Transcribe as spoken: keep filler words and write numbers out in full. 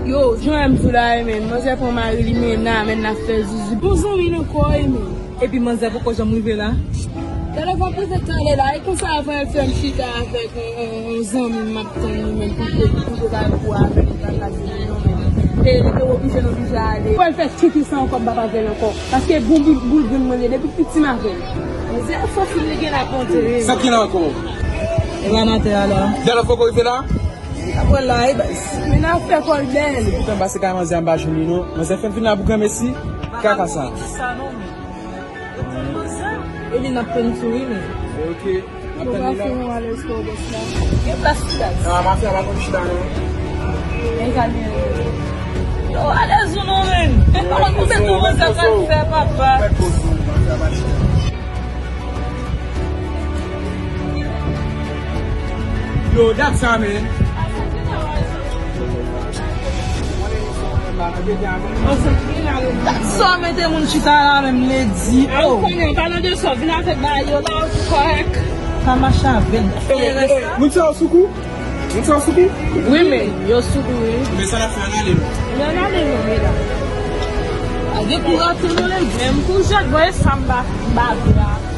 Yo, jan m di w la, e men, manzè pran mari li, men nan, men nan fè zuzu. Bon zanmi nan kò, e men. Epi manzè poko janm rive la. Talè w ap rive talè la, e konsa avan l fè m chita avèk yon, yon, yon zanmi m ap tann li menm pou l te, pou l te bay kou avè l nan kaz li non men. E li te oblije, l oblije ale. Fò l fè tchoupi sa ankò, m p ap avè l ankò. Paske bon boul, boul grenn mwen ye depi piti m avè l. Manzè fò fin li gen la ponte. Sa ki la ankò? E pa nan tè a la. Talè w poko rive la? Apre la, e baz. Men nan fè kò l bèl. Poutan pase kay manzè a m pa jwenn li non. Manzè fè m vin la pou granmesi. Kaka sa. Sa non men. Yo konn manzè. E li n ap tann sou wi men. Ok. N ap tann li la. Fè yon alèz kò bòs la. Gen plas ti baz. Nan mafya pa konn chita non. Men gade. Yo alèz ou non men. Ou mete manzè ka fè papa. Yo, dat sa men. Dat sa mete moun chita la menm ledi. A ou konnen, an palan de sa, vin avèk bagay yo la, ou kòrèk. Pa mache avè l. Moun sa yo sou kou? Moun sa yo sou kou? Wi men, yo sou kou wi. Men sa n ap fè, ann ale non. Men ann ale non, men la. A gen kou rate non, lè menm kou jèt bò e sa m ba, m ba vre a.